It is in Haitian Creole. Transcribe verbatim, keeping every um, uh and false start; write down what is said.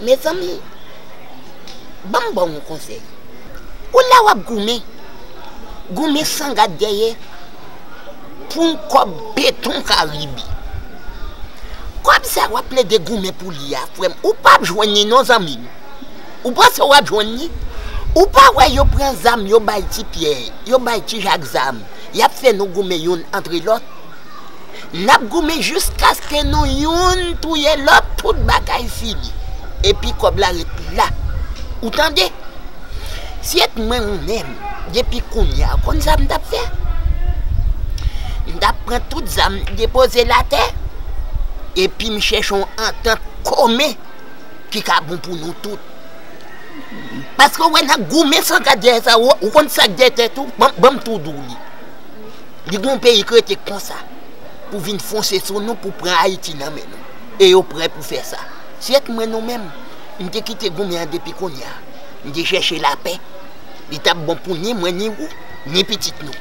Mezanmi, ban m ba w yon konsèy. Ou la w ap goumen. Goumen san gad dèyè pou yon kòb beton Karibe. Kòb sa w ap plede goumen pou li a, frè m, ou p ap jwenn li non, zanmi m. Ou panse w ap jwenn li? Ou pa wè yo pran zam, yo bay Ti Pyè, yo bay Ti Jak zam, y ap fè nou goumen youn antre lòt. N ap goumen jiskaske nou youn touye lòt, tout bagay fini. Epi kòb la ret la. Ou tande? Si et mwen ou menm, depi kounye a, ou konn sa m t ap fè? M t ap pran tout zam, depoze l atè, epi m chèche yon antant komen ki ka bon pou nou tout. Paske w wè nan goumen san gad dèyè sa, ou, ou konn sa k dèyè tèt ou? Ban, ban m tou di w li. Li gon peyi k rete konsa pou vin fonse sou nou, pou pran Ayiti nan men nou. E yo prè pou fè sa. Si et mwen nou menm, m te kite goumen an depi kounye a. M te chèche lapè. Li t ap bon pou ni mwen, ni ou, ni pitit nou.